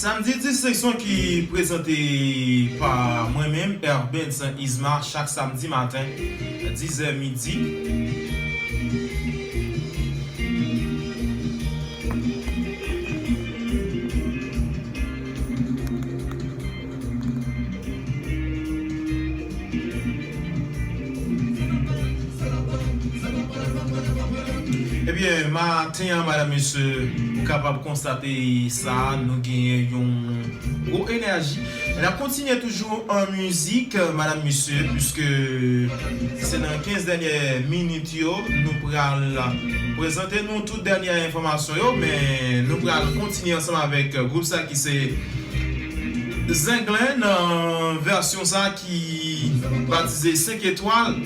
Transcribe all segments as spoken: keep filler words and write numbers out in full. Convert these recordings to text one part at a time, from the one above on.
Samdi Distenksyon ki prezante pa mwen menm, Erbenson Isma, chak samdi maten, dizè midi. Ebyen, maten an, madam, mesye, ou kapab konstate sa, nou genyen yon gwo enèji. N ap kontinye toujou an mizik, madam, mesye, puiske se nan kenz dènyè minit yo, nou pral prezante nou tout dènyè enfòmasyon yo, men nou pral kontinye ansanm avèk gwoup sa ki se Zenglen nan vèsyon sa ki batize Senk Etwal.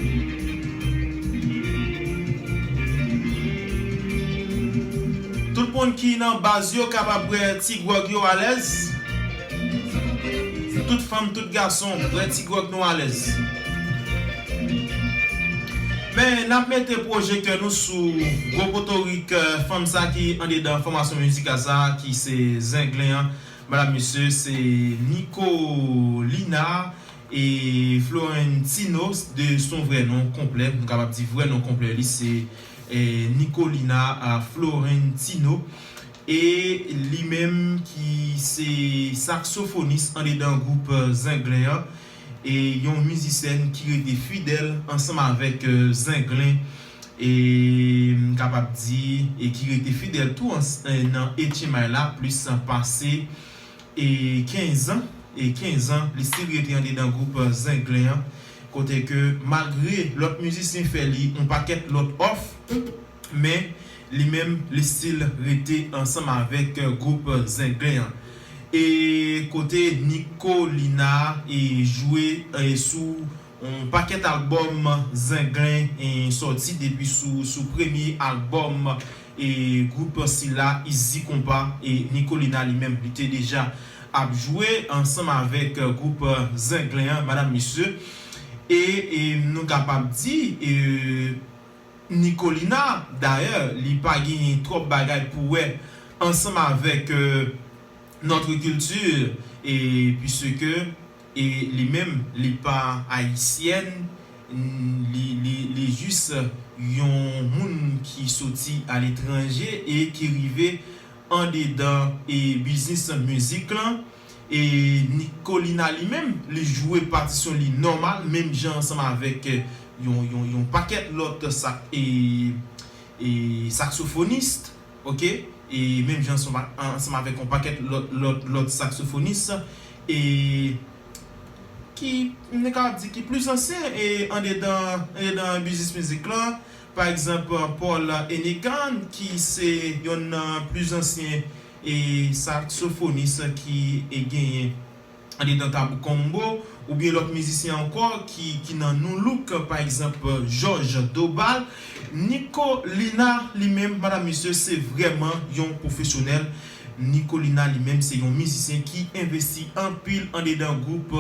Tout moun ki nan baz yo kapab bwè ti gwòg yo alèz. Tout fanm, tout gason, bwè ti gwòg nou alèz. Men, n ap mete pwojektè nou sou gwo potorik, eh, fanm sa ki andedan fòmasyon mizikal sa, ki se Zenglen an. Madam, mesye, se Nicolina e Florentino de son vrè non konplè. Nou kapab di vrè non konplè li se, eh, Nicolina, ah, Florentino. E li menm ki se saksofonis andedan gwoup, eh, Zenglen an. E yon mizisyèn ki rete fidèl ansanm avèk, eh, Zenglen. E m kapab di, e ki rete fidèl tou an, eh, nan H M I la, plis pase, e kenz an, e kenz an, li still rete andedan gwoup, eh, Zenglen an, kote ke malgre lòt mizisyen fè li yon pakèt lòt òf, men li menm, li still rete ansanm avèk, eh, gwoup, eh, Zenglen an. E kote Nicolina, e jwe, e sou yon pakèt albòm Zenglen, e sòti depi sou, sou premye albòm, e gwoup sila, Izi Konpa, e Nicolina li menm, li te deja ap jwe ansanm avèk, eh, gwoup, eh, Zenglen an, madam, mesye. E, e nou kapab di, e, Nicolina, dayè, li pa genyen twòp bagay pou wè ansanm avèk, eh, Notre Culture, e puiske, e li menm, li pa ayisyèn, li, li, li jis yon moun ki soti aletranje e ki rive andedan, e biznis mizik lan. E Nicolina li menm, li jwe patisyon li nòmal, menm jan ansanm avèk, eh, yon, yon, yon pakèt lòt sak-, e, e saksofonis, oke? E menm jan ansanm, ansanm avèk yon pakèt lòt, lòt, lòt saksofonis, e ki, nou kapab di, ki plis ansyen, e andedan, andedan biznis mizik lan. Pa egzanp, Paul Heneghan, ki se yonn nan plis ansyen, e saksofonis ki, e genyen andedan Tabou Combo, oubyen lòt mizisyen ankò ki, ki nan Nu Look, pa egzanp, George Dobal. Nicolina li menm, madam, mesye, se vrèman yon pwofesyonèl. Nicolina li menm, se yon mizisyen ki envesti anpil andedan gwoup,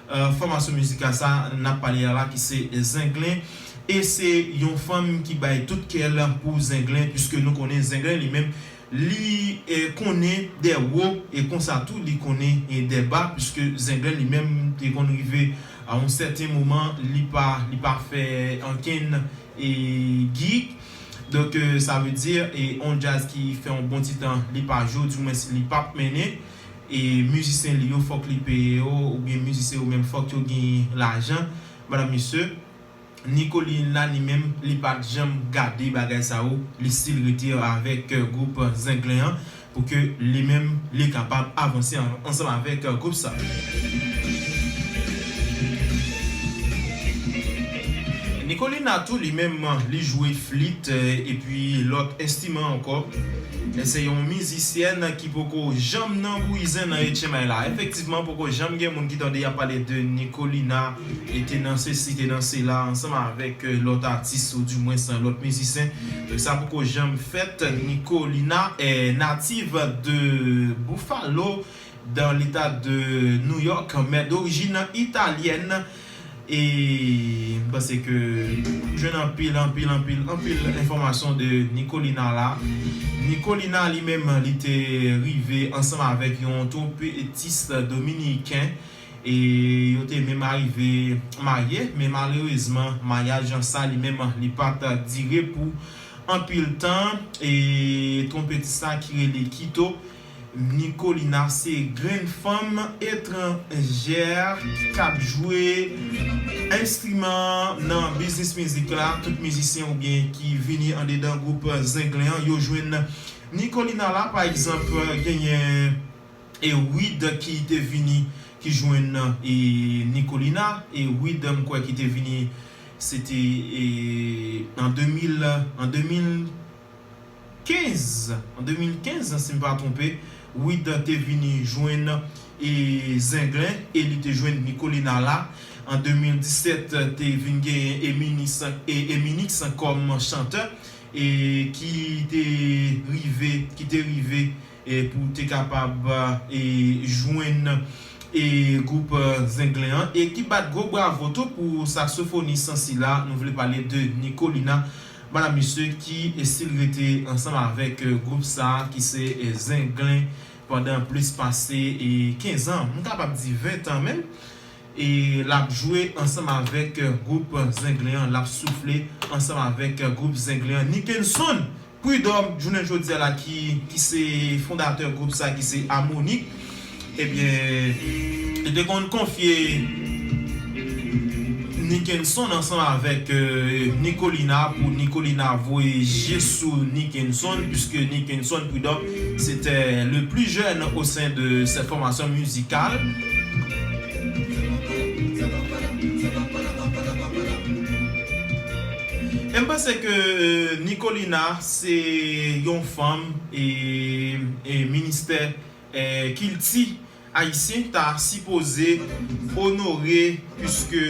eh, fòmasyon mizikal sa n ap pale a la, ki se Zenglen. E se yon fanm ki bay tout kè l pou Zenglen, puiske nou konnen Zenglen li menm, li, eh, konnen dè wo, e konsa tou, li konnen, eh, dè ba, puiske Zenglen li menm te konn rive a yon sèten moman, li pa, li pa fè ankenn, e gig. Donk, eh, sa vle di, e yon djaz ki fè yon bon ti tan, li pa jwe, di mwens li p ap mennen. E mizisyen li yo, fòk li peye yo, oubyen mizisyen yo menm, fòk yo gen lajan. Madam, mesye, Nicolina li menm, li pa t janm gade bagay sa yo, li still rete avèk, eh, gwoup Zenglen an, pou ke li menm, li kapab avanse an-, ansanm avèk, eh, gwoup sa. Nicolina tou, li menm, li jwe flit, eh, epi lòt enstriman ankò. E se yon mizisyèn ki poko janm nan bouyi zen nan H M I la. Efektivman, poko janm gen moun ki tande y ap pale de Nicolina, e te nan sesi, te nan sela, ansanm avèk, eh, lòt atis, ou di mwens, eh, lòt mizisyen. Donk, sa poko janm fèt. Nicolina est native de Buffalo, dans l'État de New York, mais d'origine italienne. E m panse ke m jwenn anpil, anpil, anpil, anpil enfòmasyon de Nicolina la. Nicolina li menm, li te rive ansanm avèk yon twonpetis dominiken. E yo te menm arive marye, men malerezman, maryaj sa li menm, li pa t dire pou anpil tan. E twonpetis sa ki rele Kito, Nicolina se grenn fanm etranjè k ap jwe enstriman nan biznis mizik la. Tout mizisyen oubyen ki vini andedan gwoup Zenglen an, yo jwenn Nicolina la. Pa egzanp, genyen e Wid ki te vini, ki jwenn e Nicolina. E Wid, m kwè ki te vini, se te e, an de mil, an de mil kenz, an de mil kenz, si m pa twonpe, Wid te vini jwenn e Zenglen e li te jwenn Nicolina la. An de mil disèt, te vin genyen Eminix, e Eminix kòm chantè e ki te rive, ki te rive e pou te kapab e jwenn e gwoup Zenglen an, e ki bat gwo bravo tou pou saksofonis sila. Nou vle pale de Nicolina, madanm mesye, ki e still rete ansanm avèk e gwoup sa ki se e Zenglen pandan plis pase e kenz an, m kapab di ven tan menm. E l ap jwe ansanm avèk e gwoup Zenglen an, l ap soufle ansanm avèk e gwoup Zenglen an. Nickenson Prud'homme, jounen jodi a la, ki, ki se fondatè gwoup sa ki se Harmonik, ebyen, li te konn konfye Nickenson ansanm avèk e Nicolina pou Nicolina voye je sou Nickenson, puisque Nickenson Prud'homme c'était le plus jeune au sein de cette formation musicale. E m panse ke e Nicolina se yon fanm e, e ministè e kilti ayisyen ta sipoze onore, puiske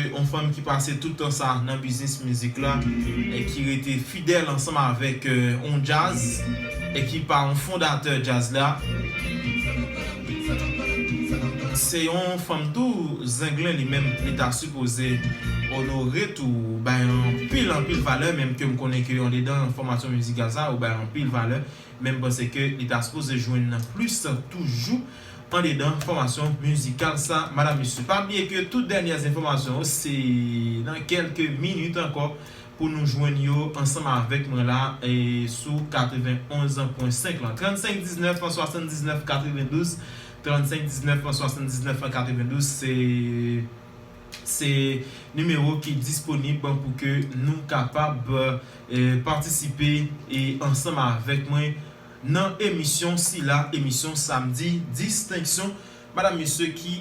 yon fanm ki pase tout tan sa nan biznis mizik la, e ki rete fidèl ansanm avèk e yon djaz, e ki pa yon fondatè djaz la. Se yon fanm tou, Zenglen li menm, li ta sipoze onore tou, bay anpil, anpil valè, menm ke m konnen ke andedan fòmasyon mizikal sa, ou bay anpil valè. Men m panse ke li ta sipoze jwenn plis toujou andedan fòmasyon mizikal sa, madanm mesye. Pa bliye ke tout dènyè enfòmasyon yo, se nan kèlke minit ankò pou nou jwenn yo ansanm avèk mwen la e sou katrevenn onz pwen senk lan. Trannsenk diznèf swasanndiznèf katrevendouz, trannsenk diznèf swasanndiznèf katrevendouz, se se nimewo ki disponib pou ke nou kapab e patisipe e ansanm avèk mwen nan emisyon sila, emisyon Samdi Distenksyon, madanm mesye, ki